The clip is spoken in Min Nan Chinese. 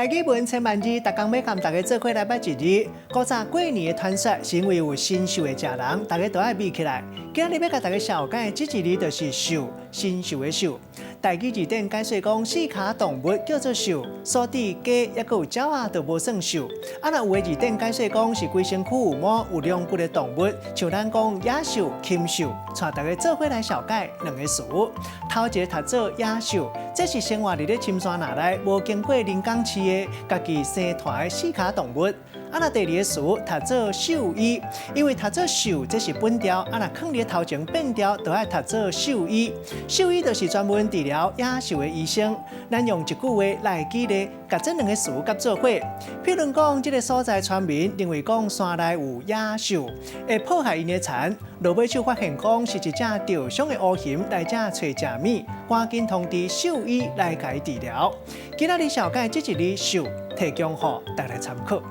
台語文千萬字，逐工欲佮大家做伙來捌一字。古早過年的傳說是因為有神獸會食人，大家都愛避起來。今仔日欲共大家紹介的這一字就是獸，神獸的獸。台語字典解說講，四跤動物叫做獸，所以雞抑閣有鳥仔都無算獸。啊，若有的字典解說講是規身軀有毛有兩骨的動物，像咱講野獸、禽獸。帶大家做伙來紹介兩個詞。頭一个讀做野獸，這是生活佇咧深山林內，無經過人工飼的，家己生湠的四跤動物。啊，若第二個詞讀做獸醫，因為讀做獸，這是本調，啊，若囥佇頭前變調，就愛讀做獸醫。獸醫就是專門治療野獸的醫生。咱用一句話來舉例，共這兩個詞結做伙。譬如講，這个所在村民認為講山內有野獸，會破壞𪜶的田，落尾卻發現講是一隻著傷的烏熊來遮揣食物，趕緊通知獸醫來共伊治療。今仔日紹介這一字獸，提供予大家參考。